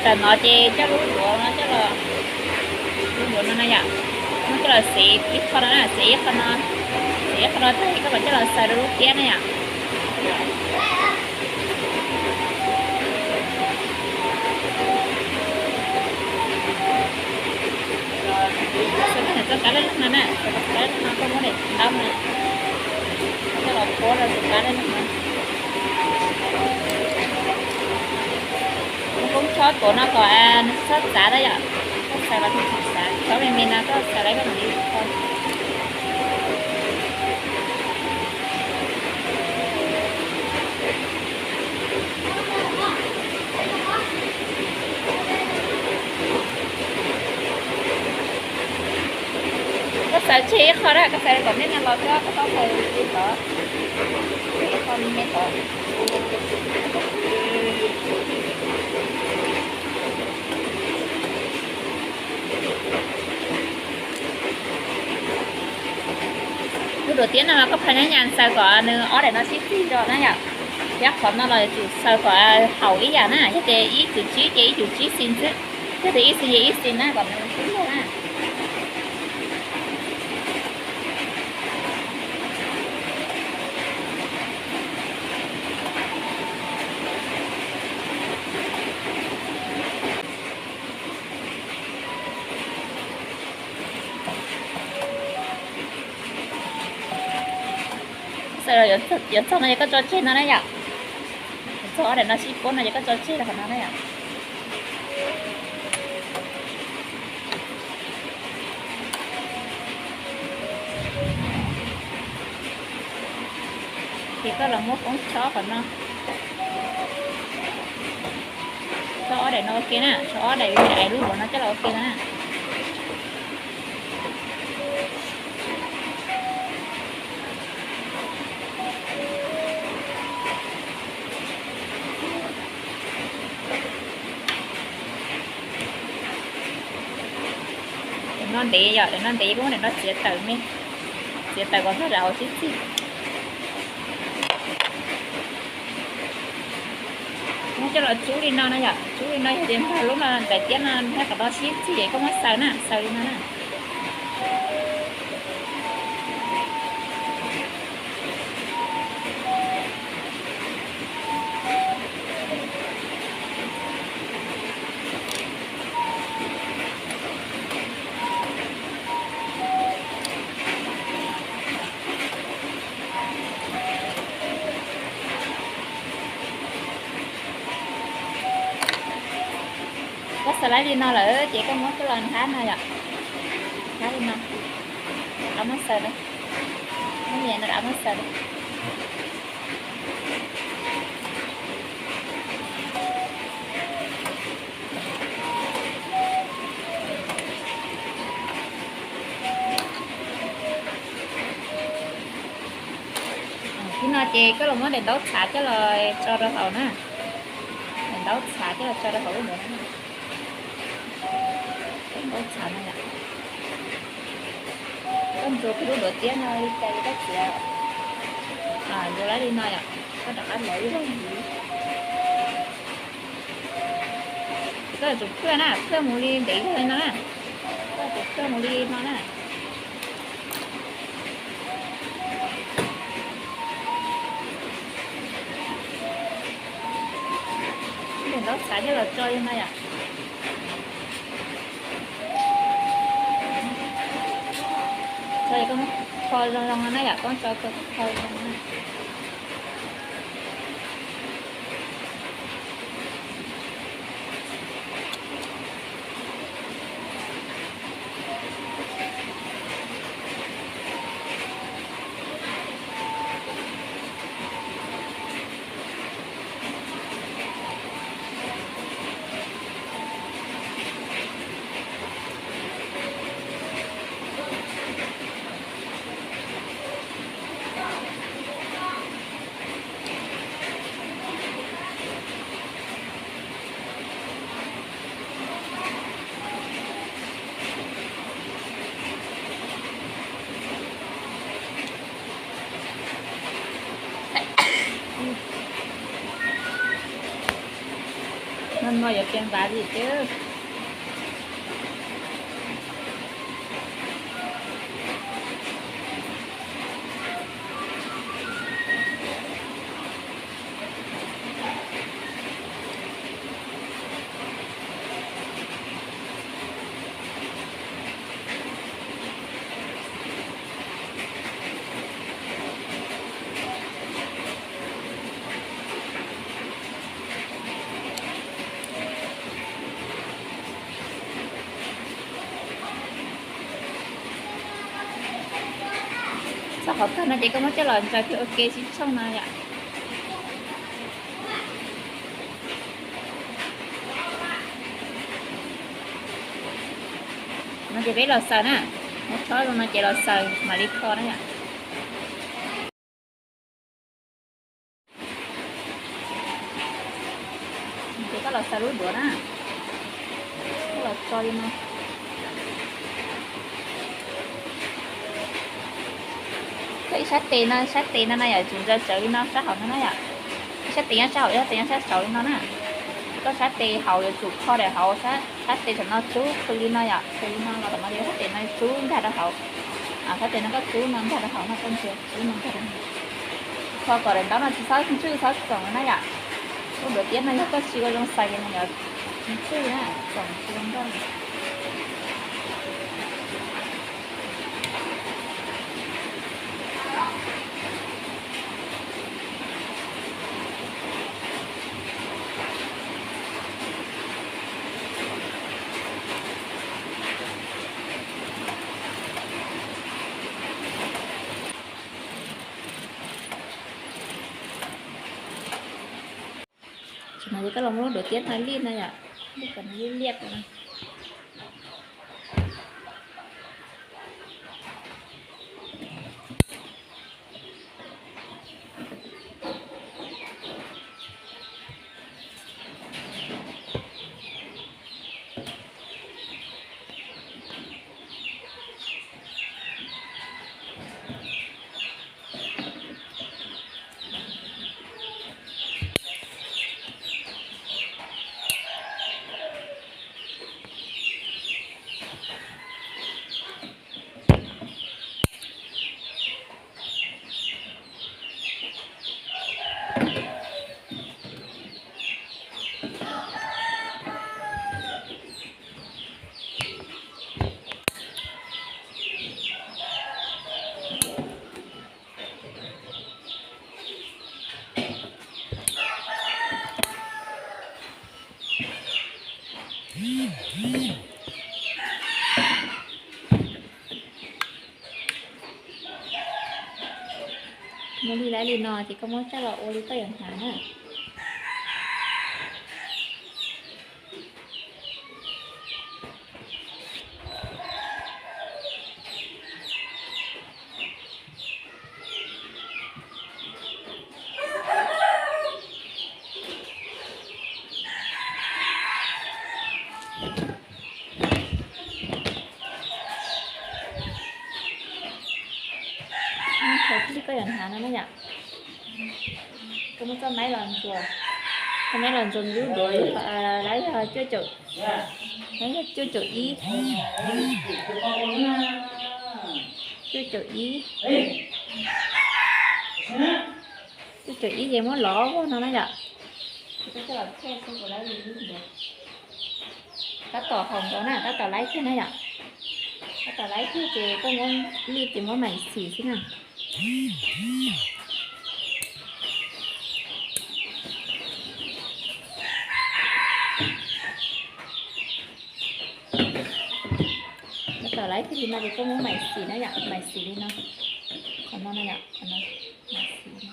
Tam no ces coj lub duav no coj los, lub duav no na yom, muab coj los xev ib qho no na, xev ib qho no, xev ib qho no tag koj mam coj los xaws rau lub tiab na yom. Xaws txoj kab laj laj no na, xaws txoj kab laj laj no koj muab daim ntaub no coj los puab rau tus kab laj laj no. Koob chob tuav no kom nws txhob txav na yom, koj xaws los txhob txav, chob me me no koj xaws los koj mam li kho. Koj xaws tseg ib qho na, koj xaws kom nej no los koj txhob xaws li tod, tseg ib qho me me tod. Lub duav tiab no mas koj phaj nyab nyas xaws kom nws ob daim no sib txig zog na yom. Thiab qhov no los yuav tsum xaws kom haum ib yam na, yog tias ib cum tsib ces ib cum tsib xis xwb, yog tias ib xis ces ib xis na kom nws sib zog na. Xaws yuav txog no ces koj tso tseg no na yom. Txog ob daim no sib puab no ces koj tso tseg rau qhov no na yom. Ces koj los muab koob chob qhov no, chob ob daim no ua ke na, chob ob daim li lub duav no coj los ua ke na. Daim no ntev yom, daim no ntev koj muab daim no txiav tawm me, txiav tawm kom txog rau hauv sib txig. Muab coj los tsub li no na yom, tsub li no yog tias nrog lub no daim tiab no nrog qhov no sib txig es koj muab xaws na, xaws li no na. Koj xaws laib li no lawm ces koj muab coj los nthab no yom, nthab li no, rov qab muab xaws na, muab nyem no rov qab muab xaws na. Thib no ces koj los muab daim ntaub txhav coj los tso rau hauv na, daim ntaub txhav coj los tso rau hauv lub duav no, daim ntaub txhav no yom. Koj ntxuag kuv lub duav tiab no li cas ces koj txiav, ntxuag laib li no yom, koj rov qab lawv ib zaug ntxiv. Koj yuav tsum phwj na, phwj mus li ntev zog li no na, koj yuav tsum phwj mus li no na. Daim ntaub txhav coj los tso li no yom. Tso koj kho zoo zoo no na yom, koj tso koj kho zoo na. No no yuav kiag npav li xwb. Txog qhov kawg no ces koj muab coj los ntsaws thiab ua ke sib tshooj no yom. No ces peb los xaws na, muab rhob zoo no ces los xaws mam li kho na yom. Ces koj los xaws lub duav na, koj los tso li no. Koj ib sab tes no, sab tes no na yom, tsum ntsaws tsawv li no sab hauv no na yom. Ib sab tes nyob sab hauv, ib sab tes nyob sab saud li no na. Koj sab tes hauv yuav tsum kho daim hauv, sab tes saum no tsub qhwv li no yom, qhwv li no los tom no ces sab tes no tsub nkag rau hauv. Sab tes no koj tsub no nkag rau hauv no, koj ntsia tsub no nkag rau hauv. Kho kom daim ntaub no tsis txhob ntswj txhob txoom na yom. Lub duav tiab no yog koj tsis ua zoo xaws ces nws yuav ntswj na, txoom tsis zoo nkauj. Tam no ces koj los muab lub duav tiab no lij no yom, lij kom nws liab liab no. Muab li laib li no ces koj muab coj los ua li koj yuav hnav na. Koj yuav hnav no na yom. Koj muab txoj maib los ntsuas, txoj maib los ntsuas lub duav, lawv yog cuaj caum, lawv yog cuaj caum ib, cuaj caum ib, cuaj caum ib ces muab lov vog no na yom. Tab tom haus nkaus na, tab tom laib kiag na yom. Tab tom laib kiag ces koj muab lij ces muab maim xim xwb na. Tab tom laib kiag li no ces koj muab maim xim na yom, maim xim li no. Qhov no na yom, qhov no, maim xim li no.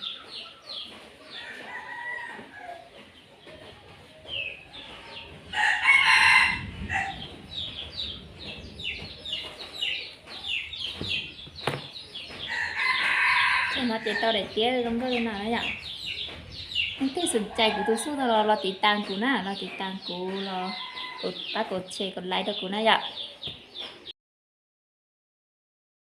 Thaum no ces tau daim tiab zoo nkauj li no na yom. Leej twg xom cai kuv tus xuj no los los tiv tas kuv na, los tiv tas kuv los, kuv pab kuv tshem kuv like rau kuv na yom.